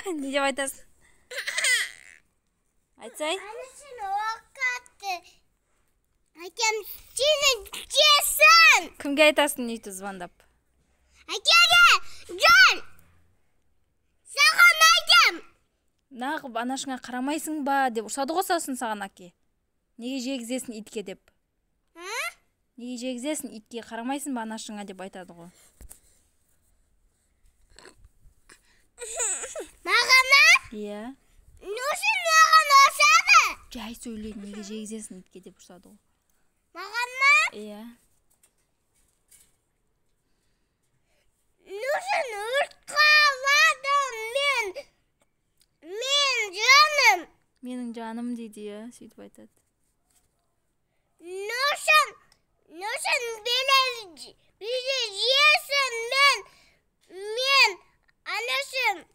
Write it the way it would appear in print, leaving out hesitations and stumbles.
Не деп айтасың? Айтсай. Анашым оқытты. Әкем сені жесін. Кімге айтасың өйтіп звондап? Әкеге жан. Саған айтам. Нағып анашыңа қарамайсың ба деп ұрсады ғой сосын саған әке. Неге жегізесің итке деп? Неге жегізесің итке, қарамайсың ба анашыңа деп айтады ғой. Маған? Иә. Не үшін маған ұрсады? Жай сөйле, неге жегізесің итке деп ұрсады ғой. Маған ма? Иә. Не үшін өрт қаладым мен? Мен жаным. Менің жаным дейді, иә, сөйтіп айтады. Не үшін, не үшін беле жесін мен, мен анашым.